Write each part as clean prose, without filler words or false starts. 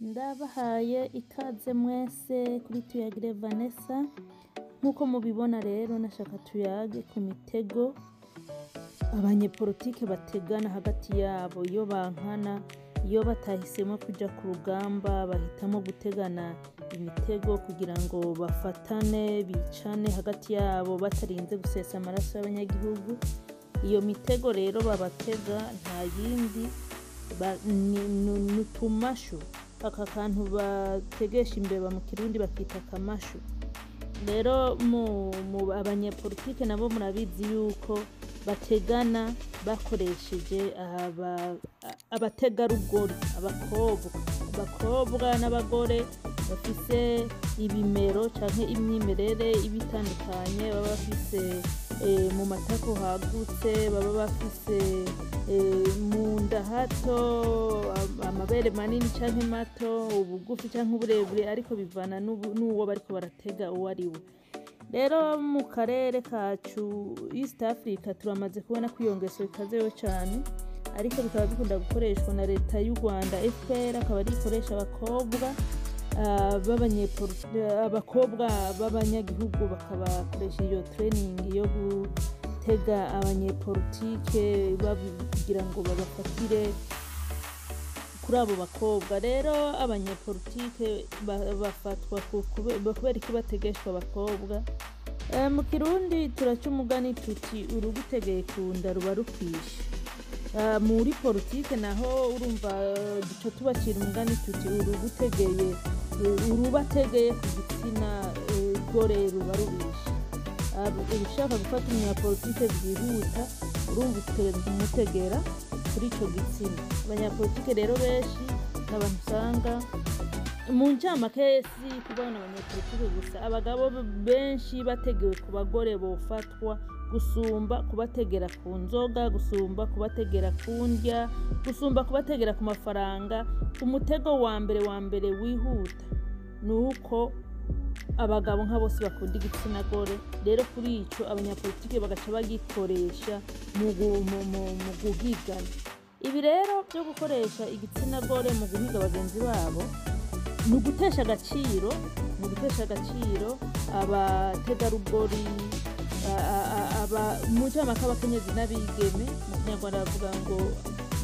Ndabahaye ikaze mwese kuri Tuyagire Vanessa. Nk'uko mubibona rero, nashaka tuyage ku mitego abanyepolitike bategana hagati yabo iyo bankana, iyo batahisemo kuja ku rugamba, bahitamo gutegana imitego kugira ngo bafatane, bicane hagati yabo batarinze gusesa amaraso y'abanyagihugu. Iyo mitego rero babatega nta yindi, ni utumashu, aka kantu bategesha imbeba, mu Kirundi bakita akamashu. Rero mu abanyepolitike nabo murabizi yuko bategana bakoresheje abategarugori, abakobwa n'abagore bafise ibimero canke imyimerere iba itandukanye, baba bafise mu matako hagutse, baba bafise mu nda hato, amabere manini canke mato, ubugufi canke uburebure, ariko bivana n'uwo bariko baratega uwo ari we. Rero mu karere kacu East Africa turamaze kubona ko iyo ngeso ikazeyo cane, ariko bikaba bikunda gukoreshwa na leta y'u Rwanda FPR, akaba ari ikoresha abakobwa abakobwa b'abanyagihugu, bakabakoresha iyo training yo gutega abanyepolitike kugira ngo babafatire kuri abo bakobwa. Rero abanyepolitike bafatwa kubera iki bategeshwa abakobwa? Mu Kirundi turaca umugani tuti: "Urugutegeye ku nda ruba rukwishe." Muri politike naho urumva duca tubacira umugani tuti: "Urubategeye ku gitsina gore ruba rubishe." Ushaka gufata umunyapolitike byihuta, urumva utegerezwa kumutegera kuri ico gitsina. Abanyapolitike rero benshi ni abantu usanga mu ncamake, si kubona abanyapolitike gusa, abagabo benshi bategewe ku bagore bofatwa gusumba kubategera ku nzoga, gusumba kubategera ku ndya, gusumba kubategera ku mafaranga. Umutego wa mbere wa mbere wihuta ni uko abagabo nka bose bakunda igitsina gore. Rero kuri ico abanyapolitike bagaca bagikoresha mu guhigana. Ibi rero byo gukoresha igitsina gore mu guhiga bagenzi babo ni ugutesha agaciro, ni ugutesha agaciro abategarugori, mu ncamake abakenyezi n'abigeme. Mu Kinyarwanda bavuga ngo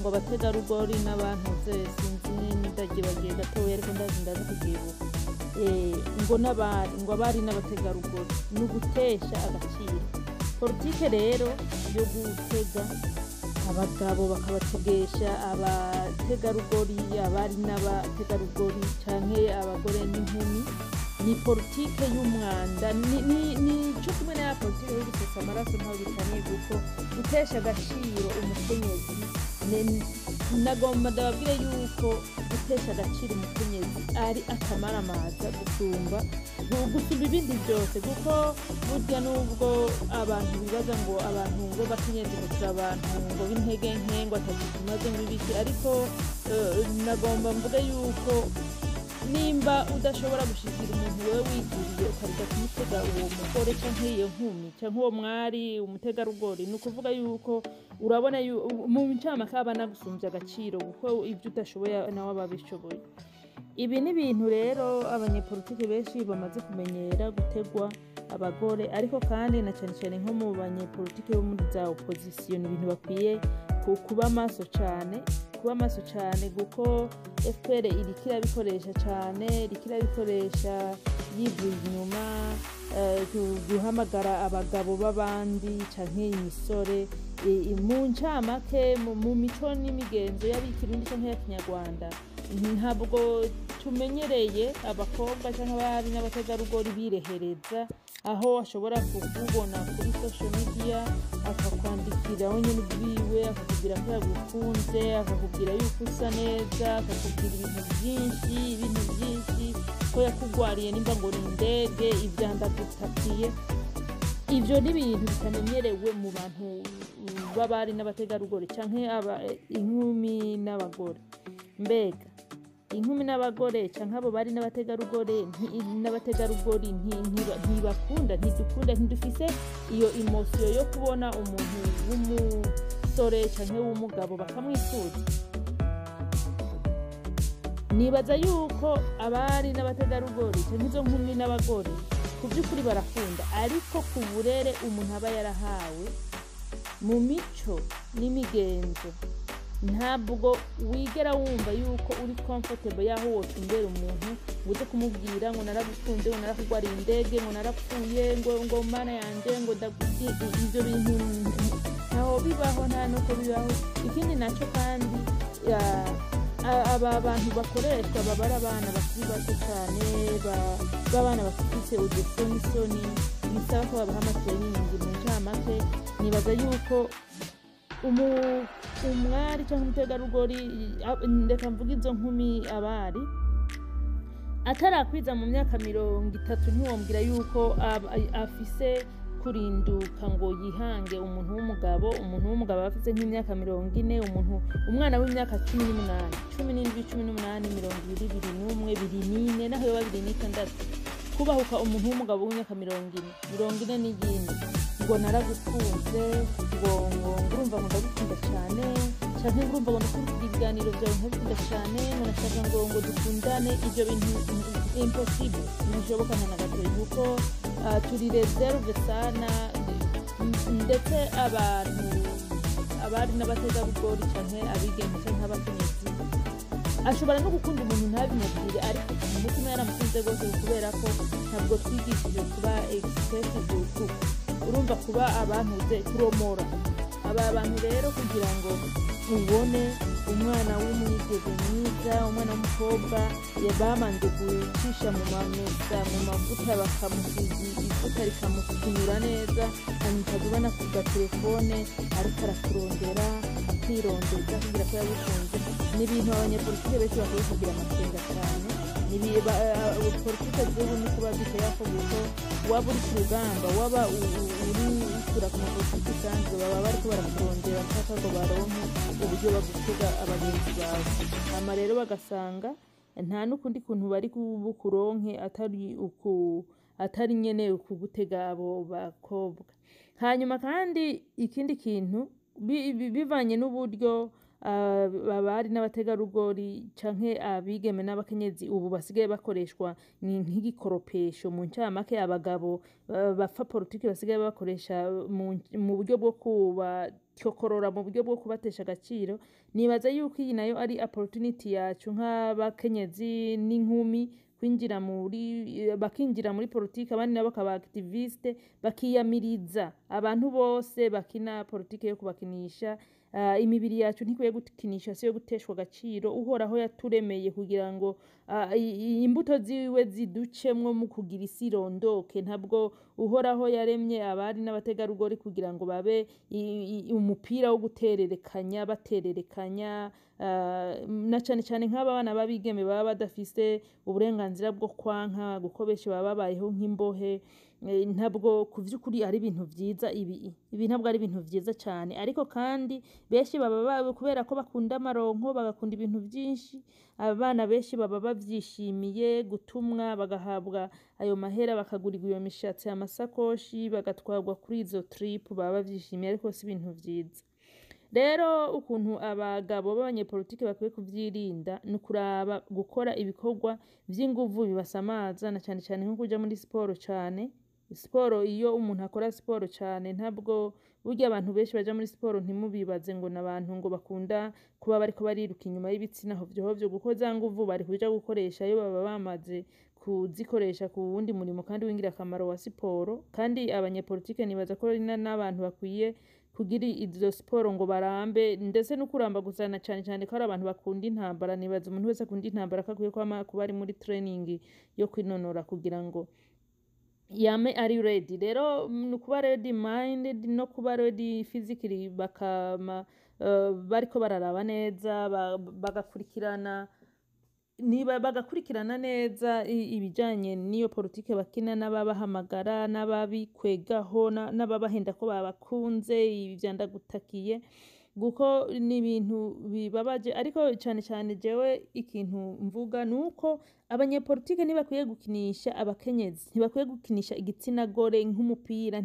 abategarugori n'abantu, sinzi ndagibagiye gatoya, ariko ndazi kubyibuka, ngo n'abari, ngo abari n'abategarugori. Ni ugutesha agaciro. Politike rero yo gutega abagabo bakabategesha abategarugori, abari n'abategarugori canke abagore n'inkumi, ni politike y'umwanda, ni co kimwe na ya politike yo gusesa amaraso, ntaho bitaniye, kuko gutesha agaciro umukenyezi, nagomba ndababwire yuko gutesha agaciro umukenyezi ari akamaramaza gusumba ibindi byose, kuko burya nubwo abantu bibaza ngo abantu ngo bakenyezi ngo turi abantu ngo b'intege nke, ngo ataco tumaze, ngo ibiki, ariko nagomba mvuge yuko nimba udashobora gushikira umuntu wewe wigiriye, ukareka kumutega uwo mugore canke iyo nkumi canke uwo mwari umutegarugori, ni ukuvuga yuko urabona mu ncamake aba anagusumvya agaciro, kuko ibyo udashoboye nawe aba abishoboye. Ibi ni ibintu rero abanyepolitike benshi bamaze kumenyera, gutegwa abagore, ariko kandi na cane cane nko mu banyepolitike bo muri za opposition, ni ibintu bakwiye kuba maso cane, kuba maso cane, kuko FPR iriko irabikoresha cane, iriko irabikoresha yivuye inyuma, guhamagara abagabo b'abandi canke imisore. Mu ncamake, mu mico n'imigenzo y'abikirundi canke ya Kinyarwanda, ntabwo tumenyereye abakobwa canke abari n'abategarugori birehereza, aho ashobora kukubona kuri social media akakwandikira wenyine ubwiwe, akakubwira ko yagukunze, akakubwira yuko usa neza, akakubwira ibintu byinshi, ibintu byinshi, ko yakugwariye nimba ngo ni indege ivyandagutakiye. Ivyo ni ibintu bitamenyerewe mu bantu b'abari n'abategarugori canke inkumi n'abagore. Mbega inkumi n'abagore canke abo bari n'abategarugori ntibakunda, ntidukunda, ntidufise iyo émotion yo kubona umuntu w'umusore canke w'umugabo bakamwifuza? Nibaza yuko abari n'abategarugori canke izo nkumi n'abagore ku by'ukuri barakunda, ariko ku burere umuntu aba yarahawe mu mico n'imigenzo, ntabwo wigera wumva yuko uri comfortable yaho wotumbera umuntu ngo uze kumubwira ngo naragukunze, ngo narakugwariye indege, ngo narapfuye, ngo mana yanje, ngo ivyo bintu ntaho bibaho, nta nuko bibaho. Ikindi naco kandi, aba bantu bakoreshwa baba ari abana bakiri bato cyane, b'abana bafite udusonisoni, bisaba ko babaha ama training. Mu ncamake, nibaza yuko umwari cyangwa umutegarugori, reka mvuge izo nkumi, abari atarakwiza mu myaka 30, ntiwombwira yuko afise kurinduka ngo yihange umuntu w'umugabo. Umuntu w'umugabo aba afise nk'imyaka 40. Umuntu, umwana w'imyaka 18, 17, 18, 20, 21, 24, naho yoba 26, kubahuka umuntu w'umugabo w'imyaka 40, 40 n'iyindi ngo naragukunze, ngo urumva ngo ndagukunda cyane, canke ngo urumva ngo ndakurikira ibiganiro byawe nkabikunda cyane, ngo nashaka ngo dukundane, ibyo bintu impossible, ntibishoboka nta na gatoya, kuko turi réservé sana. Ndetse abantu, abari n'abategarugori canke abigeme canke abakenyezi, ashobora no gukunda umuntu ntabimubwire, ariko mu mutima yaramukunze rwose, kubera ko ntabwo twigishije kuba expressive, urumva, kuba abantu kuromora. Aba bantu rero, kugira ngo ubone umwana w'umwigeme mwiza, umwana w'umukobwa babanje gucisha mu mamesa, mu mavuta, bakamusiga ivuta rikamukunyura neza, hanyuma ukajya ubona ku gatelefone ariko arakurondera, akirondeza kugira ko yagukunze, ni ibintu abanyepolitike benshi bakwiye kugira amakenga cyane. Politike z'ubu ni kuba biteye ako, kuko waba uri ku rugamba, waba uri ukura ku mapolitike isanzwe, baba bariko barakurondera mpaka ngo baronke uburyo bagutega abagenzi bawe. Hama rero bagasanga nta n'ukundi kuntu bari bukuronke atari uku, atari nyene ukugutega abo bakobwa. Hanyuma kandi ikindi kintu, bivanye n'uburyo abari n'abategarugori canke abigeme n'abakenyezi ubu basigaye bakoreshwa ni nk'igikoropesho. Mu ncamake, abagabo bapfa politiki basigaye bakoresha mu buryo bwo kubatyokorora, mu buryo bwo kubatesha agaciro. Nibaza yuko iyi nayo ari opportunity yacu nk'abakenyezi n'inkumi kwinjira muri, bakinjira muri politiki, abandi nabo bakaba activiste, bakiyamiriza abantu bose bakina politiki yo kubakinisha. Imibiri yacu ntikwiye gukinisha, si yo guteshwa agaciro. Uhoraho yaturemeye kugira ngo imbuto ziwe ziducemwo mu kugira isi irondoke. Ntabwo Uhoraho yaremye abari n'abategarugori kugira ngo babe umupira wo gutererekanya, batererekanya, na cane cane nk'aba bana b'abigeme baba badafise uburenganzira bwo kwanka, kuko benshi baba babayeho nk'imbohe. Ntabwo ku vy'ukuri ari ibintu vyiza ibi. Ibi ntabwo ari ibintu vyiza cane, ariko kandi benshi baba kubera ko bakunda amaronko, bagakunda ibintu vyinshi, abana benshi baba bavyishimiye gutumwa, bagahabwa ayo mahera, bakagurirwa iyo mishatsi, amasakoshi, bagatwarwa kuri izo trip, baba bavyishimiye, ariko si ibintu vyiza. Rero ukuntu abagabo b'abanyepolitike bakwiye kuvyirinda ni ukuraba gukora ibikorwa vy'inguvu bibasamaza, na cane cane nko kuja muri siporo cane. Siporo, iyo umuntu akora siporo cane, ntabwo burya abantu benshi baja muri siporo, ntimubibaze ngo ni abantu ngo bakunda kuba bariko bariruka inyuma y'ibitsina hovyo hovyo, kuko za nguvu bari kuja gukoresha iyo baba bamaze kuzikoresha ku wundi murimo kandi w'ingirakamaro wa siporo. Kandi abanyepolitike nibaza ko ari n'abantu bakwiye kugira izo siporo ngo barambe, ndetse no kuramba gusa, na cane cane ko ari abantu bakunda intambara. Nibaza umuntu wese akunda intambara ko akwiye kwama kuba ari muri training yo kwinonora kugira ngo yame ari ready. Rero ni ukuba ready minded no kuba ready physically, bakama bariko bararaba neza, bagakurikirana, niba bagakurikirana neza ibijanye n'iyo politike bakina, n'ababahamagara, n'ababikwegaho, n'ababahenda ko babakunze, ivya ndagutakiye. Kuko ni ibintu bibabaje, ariko cane cane jewe ikintu mvuga ni uko abanyepolitike ntibakwiye gukinisha abakenyezi, ntibakwiye gukinisha igitsina gore nk'umupira,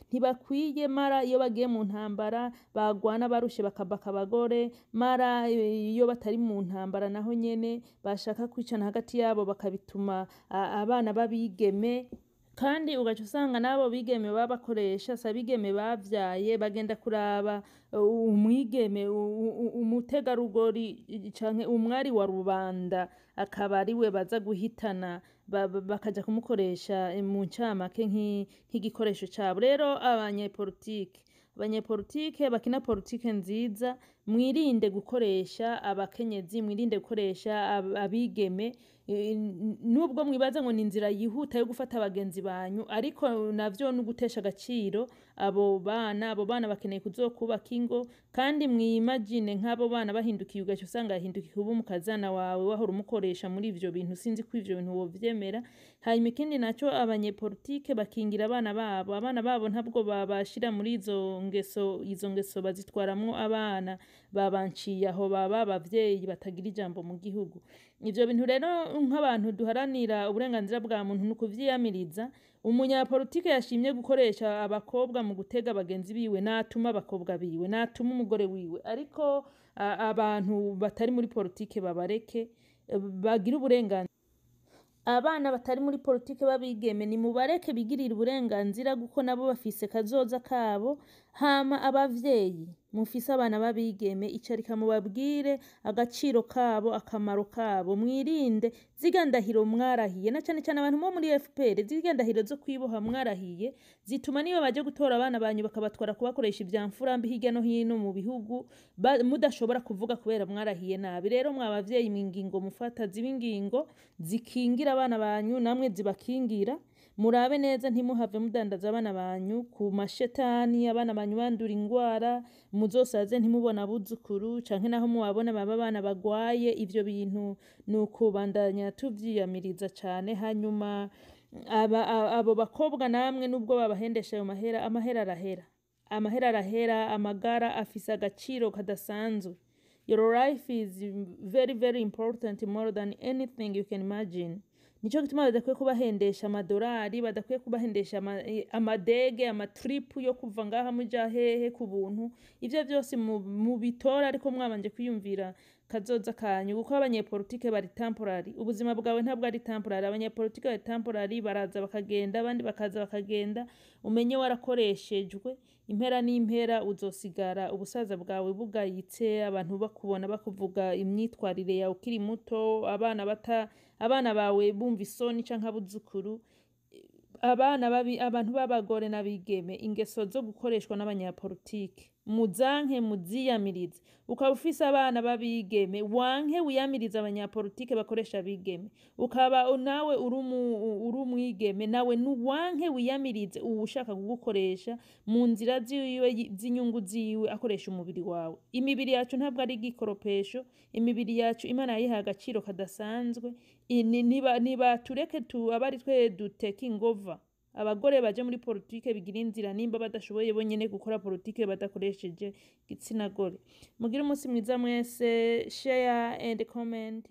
ntibakwiye mara iyo bagiye mu ntambara bagwana barushe bakabaka abagore, mara iyo batari mu ntambara naho nyene bashaka kwicana hagati yabo bakabituma abana b'abigeme. Kandi ugaca usanga n'abo bigeme babakoresha si abigeme bavyaye, bagenda kuraba umwigeme umutegarugori canke umwari wa rubanda akaba ariwe baza guhitana, bakaja kumukoresha mu ncamake nk'igikoresho cabo. Rero abanyepolitike bakina politike nziza, mwirinde gukoresha abakenyezi, mwirinde gukoresha abigeme, nubwo mwibaza ngo ni inzira yihuta yo gufata abagenzi banyu, ariko navyo ni ugutesha agaciro abo bana. Abo bana bakeneye kuzokubaka ingo, kandi mwimagine nk'abo bana bahindukiye, ugaca usanga yahindukiye kuba umukazana wawe wahora umukoresha muri ivyo bintu. Sinzi ko ivyo bintu wovyemera. Hanyuma ikindi naco, abanyepolitike bakingira abana babo. Abana babo ntabwo babashira muri izo ngeso, izo ngeso bazitwaramwo abana babanciye aho baba abavyeyi batagira ijambo mu gihugu. Ivyo bintu rero nk'abantu duharanira uburenganzira bwa muntu ni ukuvyiyamiriza. Umunyapolitike yashimye gukoresha abakobwa mu gutega bagenzi biwe, natuma abakobwa biwe, natuma umugore wiwe, ariko abantu batari muri politike babareke bagire uburenganzira. Abana batari muri politike b'abigeme nimubareke bigirire uburenganzira, kuko nabo bafise kazoza kabo. Hama abavyeyi mufise abana b'abigeme, icarika mubabwire agaciro kabo, akamaro kabo, mwirinde zirya ndahiro mwarahiye, na cane cane abantu bo muri FPR, zirya ndahiro zo kwiboha mwarahiye zituma niyo baje gutora abana banyu bakabatwara kubakoresha ivya mfurambi hirya no hino mu bihugu, mudashobora kuvuga kubera mwarahiye nabi. Rero mwa bavyeyi, ingingo mufata ziba ingingo zikingira abana banyu, namwe zibakingira. Murabe neza ntimuhave mudandaza abana banyu ku mashetani, abana banyu bandura ingwara, muzosaze ntimubona abuzukuru, canke naho mubabona baba abana bagwaye. Ivyo bintu ni ukubandanya tuvyiyamiriza cane. Hanyuma abo bakobwa namwe, nubwo babahendesha ayo mahera, amahera arahera, amahera arahera, amagara afise agaciro kadasanzwe. Your life is very very important, more than anything you can imagine. Nico gituma badakwiye kubahendesha amadorari, badakwiye kubahendesha amadege, amatripu yo kuva ngaha muja hehe ku buntu. Ivyo vyose mubitora ariko mwabanje kwiyumvira kazoza kanyu, kuko abanyepolitike bari temporary. Ubuzima bwawe ntabwo ari temporary. Abanyepolitike bari temporary, baraza bakagenda, abandi bakaza bakagenda. Umenye warakoreshejwe, impera n'impera uzosigara ubusaza bwawe bugayitse, abantu bakubona bakuvuga imyitwarire yawe ukiri muto, abana bata abana bawe bumva isoni canke abuzukuru. Abana babi, abantu b'abagore n'abigeme, ingeso zo gukoreshwa n'abanyapolitike muzanke, muziyamirize. Ukaba ufise abana b'abigeme, wanke wiyamirize abanyapolitike bakoresha abigeme. Ukaba nawe uri umwigeme, nawe nuwanke wiyamirize uwushaka kugukoresha mu nzira ziwe z'inyungu ziwe, akoresha umubiri wawe. Imibiri yacu ntabwo ari igikoropesho. Imibiri yacu Imana yayihaye agaciro kadasanzwe. Niba tureke tu aba ari twe duteka ingova. Abagore baje muri politike bigira inzira, nimba badashoboye bonyene gukora politike badakoresheje igitsina gore. Mugire umunsi mwiza mwese. Share and comment.